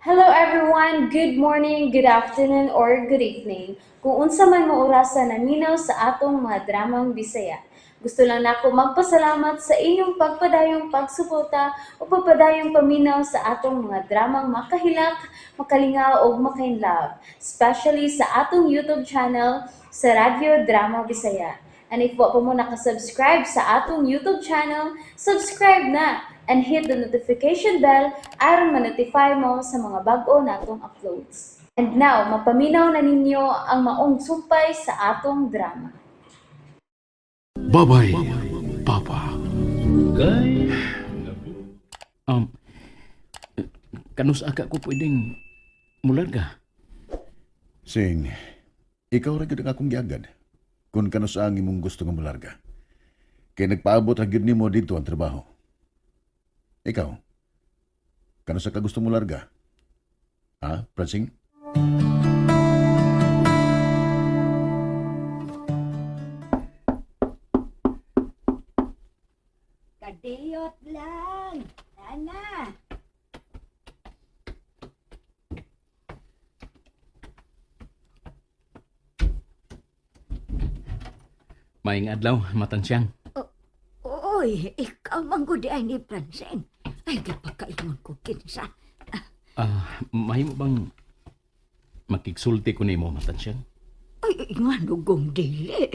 Hello everyone! Good morning, good afternoon, or good evening. Kung unsa man mo orasa naminaw sa atong mga dramang Bisaya. Gusto lang nako magpasalamat sa inyong pagpadayong pagsuporta o pagpadayong paminaw sa atong mga dramang makahilak, makalingaw ug makainlove, especially sa atong YouTube channel sa Radyo Drama Bisaya. And if wa pa mo nakasubscribe sa atong YouTube channel, subscribe na and hit the notification bell aron ma-notify mo sa mga bag-o natong uploads. And now, mapaminaw na ninyo ang maong sumpay sa atong drama. Babay, Papa. Um, kanus aka ko pwedeng mularga. Sing, ikaw ra gyud ang akong giagad. Kung kano sa ang imong gusto nga mularga. Kay nagpaabot ra gyud nimo dito ang trabaho. Ikaw, kano sa ka gusto mularga? Ha, Pransing? Kadiyot lang. Ana. Maayong adlaw, matansyang. Oy, ikaw man gud ay ni Francine. Ay, gipakaingon ko kinsa. Ah, mahimo bang makigsulti ko nimo, matansyang? Ay, ngano gong dili.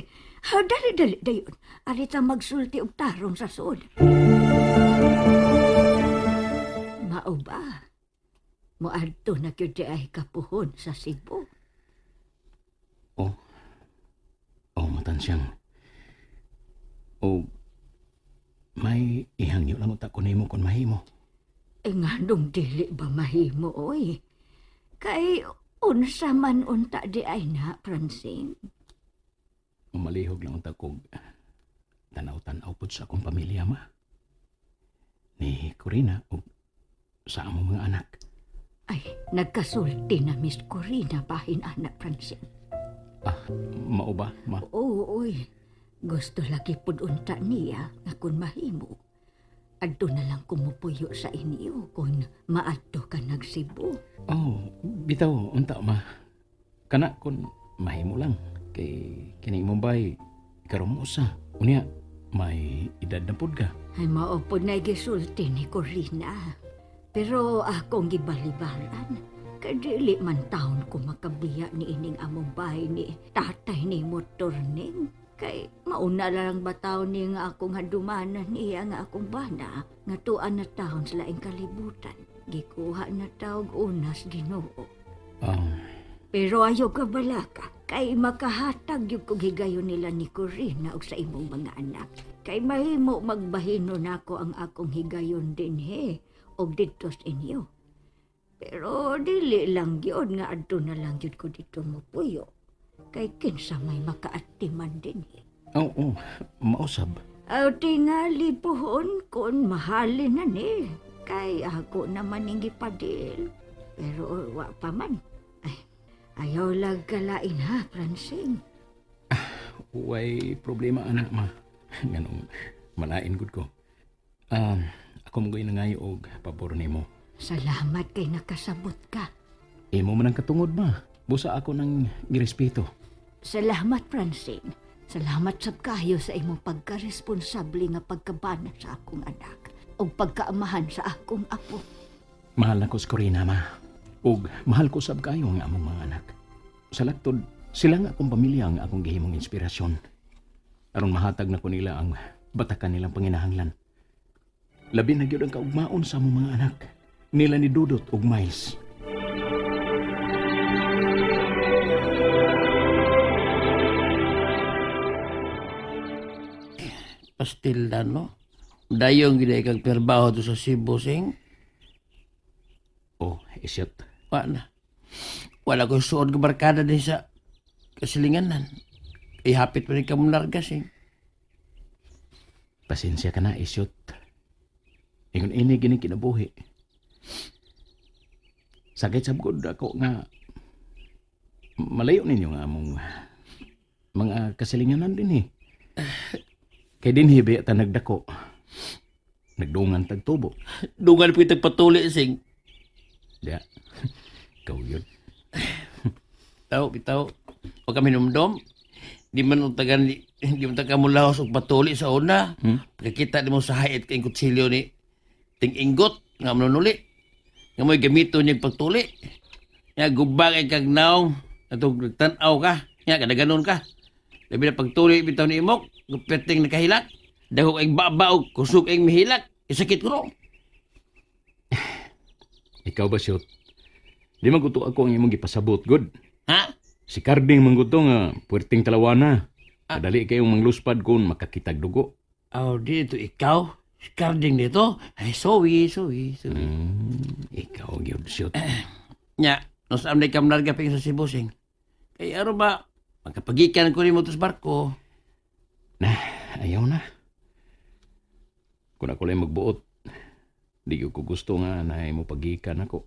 Ha, dali, dali, dayon. Arita magsulti og tarong sa sud. Mao ba? Moadto na gyud di ay kapuhon sa Cebu. Oh. Oh, matansyang. O may ihangyo lang uta ko nimo kung mahimo. Eh, nganong dili ba mahimo, oy? Kay unsa man unta di ay na, Francine. Umalihog lang unta kog tanaw-tanaw pud sa akong pamilya, ma. Ni Corina ug sa among mga anak. Ay, nagkasulti na Miss Corina bahin anak Francine. Ah, mao ba, ma? Oo, oy. Gusto lagi pud unta niya nga kun mahimo. Adto na lang kumupuyo sa inyo kung maadto ka nagsibo. Oh, bitaw unta ma. Kana kun mahimo lang kay kini Mumbai karon mo usa. Unya may edad na pud ka. Ay, mao pud na gisulti ni Corina. Pero akong gibalibaran. Kay dili man taon ko makabiya ni ining among bahay ni tatay ni Motorning. Kay mauna lang ba taon ni nga akong hadumanan niya nga akong bana nga tuan na taon sa laing kalibutan. Gikuha na tawag unas Ginoo. Oh, Pero ayaw ka balaka, kay makahatag yung kog higayon nila ni Corina og sa imong mga anak. Kay mahimo magbahino nako ang akong higayon dinhi og didto sa inyo. Pero dili lang gyud nga adto na lang gyud ko dito mopuyo. Kay kinsa may makaatiman dinhi. oh, oh, mausab. Aw tingali puhon kun mahalin na ni. Kay ako naman ning gipadil. Pero wa pa man. Ay, ayaw lag kalain ha, Francine. Way problema anak ma. Nganong malain gud ko. Ako mo nangayo og pabor nimo. Salamat kay nakasabot ka. Imo man ang katungod ma. Busa ako nang girespeto. Salamat, Francine. Salamat sab kayo sa imong pagkaresponsable nga pagkabana sa akong anak ug pagkaamahan sa akong apo. Mahal na ko si Corina, ma. Ug mahal ko sab kayo ang among mga anak. Sa laktod, sila nga akong pamilya ang akong gihimong inspirasyon. Aron mahatag na ko nila ang batakan nilang panginahanglan. Labi na gyud ang kaugmaon sa among mga anak. Nila ni Dudot ug Miles. Pastil na, no? Dayong gid kag trabaho to sa Cebu, sing. Oh, isyot. Wa na. Wala ko suod ka barkada din sa kasilinganan. Ihapit pa rin ka munarga, sing. Pasensya ka na, isyot. Ingon ini gini kinabuhi. Sakit sab gud ako nga malayo ninyo nga among mga kasilinganan din eh. Kay dinhi ba ta nagdako. Nagdungan tagtubo. Dungan pa kitag patuli, sing. Ya. Ikaw yun. Tao, bitaw. Huwag kami numdom. Di man utagan, di man taga mo lahos og patuli sa una. Pagkakita di mo sa hayat kay kutsilyo ni ting-inggot nga manunuli. Nga mo'y gamito niyang pagtuli. Nga gubang ay kag naong atong nagtan-aw ka. Nga kadaganon ka. Labi na pagtuli bitaw ni imok, gupeting nakahilak. Dahok ay baba og kusog ay mihilak. Isakit ko ro. Ikaw ba, Siyot? Di maguto ako ang imong gipasabot, good. Ha? Si Carding mangguto nga puwerteng talawana. Kadali kayong mangluspad kung makakitag dugo. Oh, dito ikaw. Si Carding dito. Ay, sorry, sorry, sorry. Ikaw gyud, Siyot. Nya, no saan na kam larga pa sa Cebu, sing. Kay aro ba, magkapagikan ko nimo to sa barko. Na, ayaw na. Kung ako lang magbuot, di ko gusto nga na mo pagikan ako.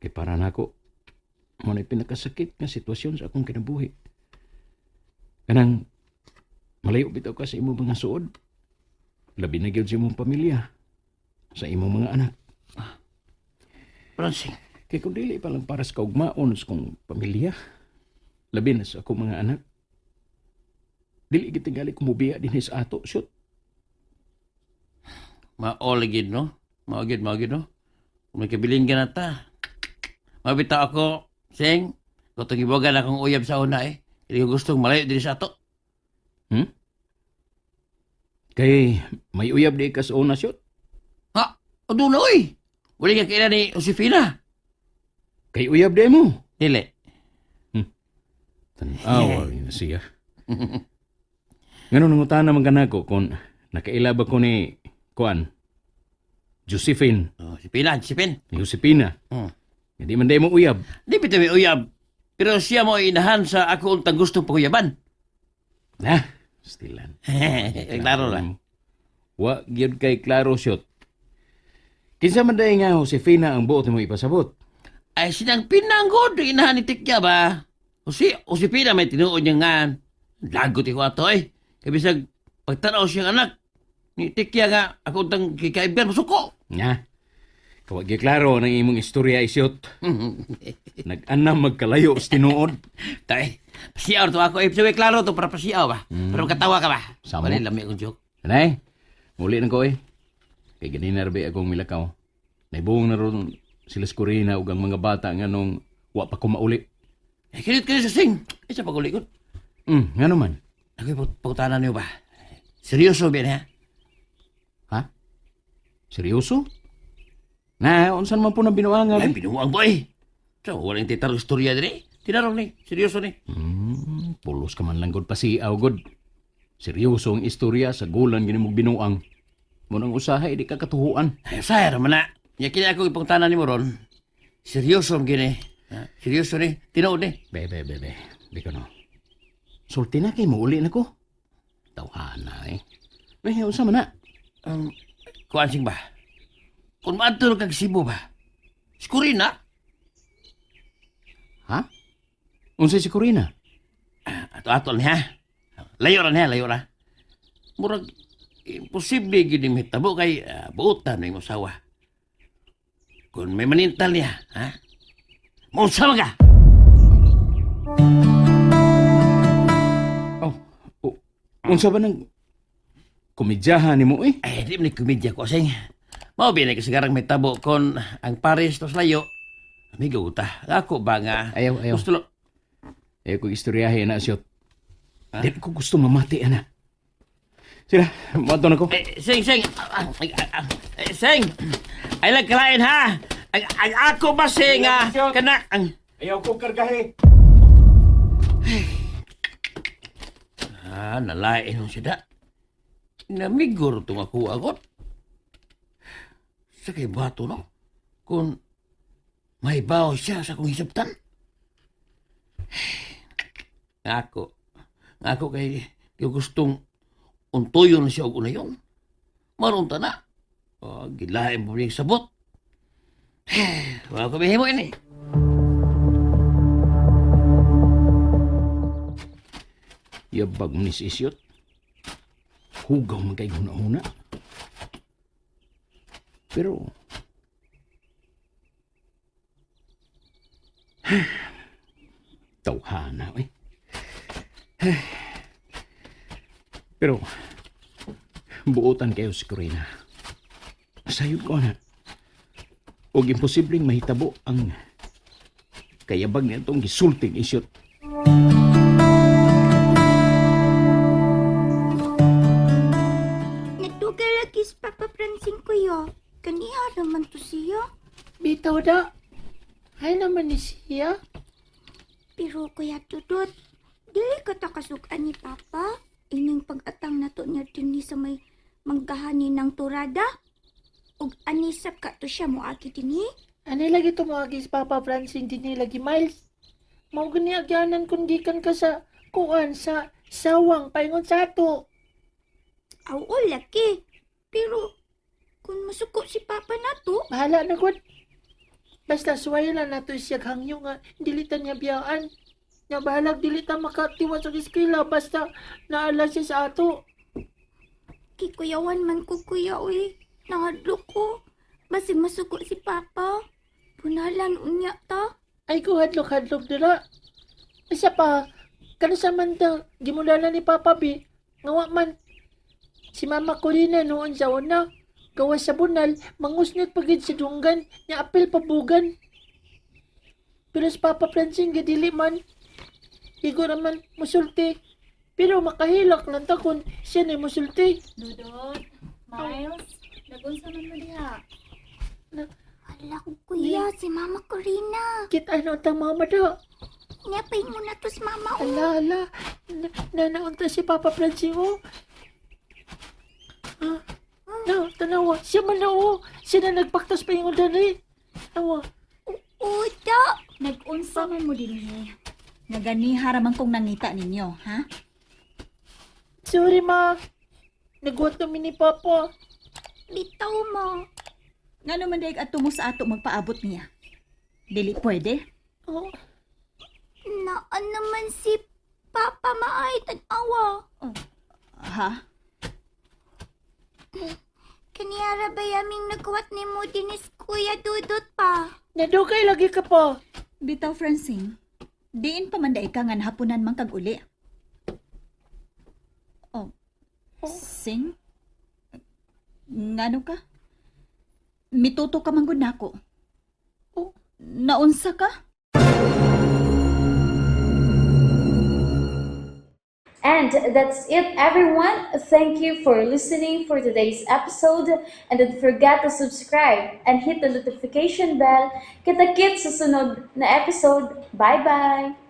Kay para nako, mo na'y pinakasakit nga sitwasyon sa akong kinabuhi. Kanang, malayo bitaw ka sa imong mga suod. Labi na gyud sa imong pamilya, sa imong mga anak. Pransing, Kay kung dili pa lang para sa kaugmaon sa kong pamilya, labi na sa akong mga anak, dili gitingali kumubiya dinhi sa ato, shoot. maoligid no? Maogid, maogid no? Kung may kabilin ka na ta. Mabitaw ako, sing, kung ibogan akong uyab sa una eh. Hindi ko gustong malayo din sa ato. Kay may uyab di ka sa una, shoot. Ha? O doon na oy! Wala ka kailan ni Josefina. Kay uyab di mo. Dili. Tanawa na siya. Ngano nangutana man kanako kung nakaila ba ko ni Kuan Josephine, Oh, Josefina, Josefine. ni Josepina. Hindi man di mo uyab. Di pita may uyab. Pero siya mo inahan sa ako untang gustong paguyaban. Na, stilan. Klaro lang. Wa gyud kay klaro shot. Kinsa man day nga Josefina ang buot mo ipasabot? Ay sinang pinanggod ang inahan ni Tikya ba? O si, o si Pina may tinuod niya nga. Lagot iko ato eh. Kaya bisag pagtanaw siyang anak, ni Tikya nga ako untang kikaibigan, masuko. Nga. Kawa gyud klaro ng imong istorya isyot. Nag-anam magkalayo sa tinuod. Tay, pasiyaw to ako eh. Sabi, klaro to para pasiyaw ba? Para makatawa ka ba? Samo. Wala lami akong joke. Anay, muli na ko eh. Kay ganina rabi akong milakaw. Naibuong na ron sila sa Corina ug ang mga bata nga nung wa pa ko mauli. Eh, kinit kayo sa sing. Eh, sa pagulikod. Nga naman. Ako yung pagkutanan niyo ba? Seryoso ba ha? Ha? Seryoso? Na, unsan man po na binuang Ay, nga. binuang boy. So, walang titarong istorya din eh. Tinarong ni. Seryoso ni. Pulos ka man lang god pasiaw god. Seryoso ang istorya sa gulan gini mong binuang. Munang usahay di ka katuhuan. Ay, usay raman na. Yakin ako ipangtanan ni mo ron. Seryoso ang gini. Ha? Seryoso ni. Tinuod ni. Be, be, be, be. Be ko no. Sulti na kay mauli na ko. Tawhana eh. May unsa man na? Kuan sing ba? Kung maadto kag Cebu ba? Skuri na. Ha? Unsa si Corina? Ato-ato ni ha. Layo ra ni ha, layo ra. Murag imposible gid ni mahitabo kay buotan na imong asawa. Kung may manintal niya, ha? Mausa ka. Oh, oh unsa ba nang komedyahan nimo eh? Ay, di man ni komedya ko sing. Mao binay kasigarang may tabo kon ang Paris tos layo. Amigo uta. Ako ba nga? Ayaw, ayaw. Gusto lang. Ayaw ko istoryahe na siyot. Di ko gusto mamati ana. Sila, mato na ko. Eh, sing, sing. Ah, ah, ah, ah. Eh, sing. Ay lang kalain ha. Ang ako ba sing ah, kana ang Ayaw ko kargahe. Ah, nalain mo siya da. Namigor itong ako agot. Sa kay bato no? Kung may bawo siya sa akong hisabtan. Ako, ako kay kay gustong untoyon siya og unayon. Maron ta na. Oh, gilain mo niyang sabot. Wala ko bihimo ini. Yabag mo ni si Isyot. Hugaw man kay huna-huna. Pero, Tawhana, eh. Pero, buotan kayo si Corina. Sayod ko na. Og imposibleng mahitabo ang kayabag niya itong gisulting isyot. Nagdugay lagi si Papa Francine kuya. Kaniha naman to siya. Bitaw da. Ay naman ni siya. Pero Kuya Dudut, dili ka ta kasukan ni Papa. Ining pag-atang nato niya dinhi sa may manggahani ng turada. Ug anisap ka to siya moagi dinhi. Ani lagi tumagi si Papa Francine dinhi lagi Miles. Mao gani agyanan kun gikan ka sa kuan sa sawang paingon sa ato. Aw, laki. Pero kung masuko si Papa nato, Bahala na gud. Basta suwayan lang nato siya hangyo nga dili ta niya biyaan. Nya bahalag dili ta makatiwa sa eskwela basta naala siya sa ato. kikuyawan man ko kuya uy. Nahadlok ko. Basig masuko si Papa. Punalan unya ta. Ay ko hadlok-hadlok dira. Isa pa, kano sa man ta, gimulala ni Papa B, ngawa man. Si Mama Corina noon sa una, gawa sa bunal, mangusnit pagid sa dunggan, nya apil pabugan. Pero si Papa Francine gadili man. Igo naman, musulti. Pero makahilak lang ta kung siya na musulti. Dudot, Miles, nagunsa man mo diha. Hala ko kuya, si Mama Corina. Kita ano tang mama da. Nyapay mo na to si Mama oh. Ala, ala. Nanaunta si Papa Francine, oh. Ah, no, tanawa. Siya man na, oh. Siya na nagpaktas pa yung dali. Tawa. Uda! Nagunsa man mo dinhi. Naganiha ra man kong nangita ninyo, ha? Sorry, ma. Nagwat kami ni Papa. Bitaw mo. Ngano man daig adto mo sa ato magpaabot niya? Dili pwede. Oh, Naan naman si Papa maay tanawa. Ha? Kaniyara ba yaming nagkuwat ni mo dinis Kuya Dudut pa? Nadugay lagi ka pa. Bitaw Francine, diin pa man daig ka nga nahaponan man kag uli. Oh. Sing? Ngano ka? Mituto ka man gud nako. Oh. Naunsa ka? And that's it, everyone. Thank you for listening for today's episode. And don't forget to subscribe and hit the notification bell. Kita-kits sa sunod na episode. Bye-bye!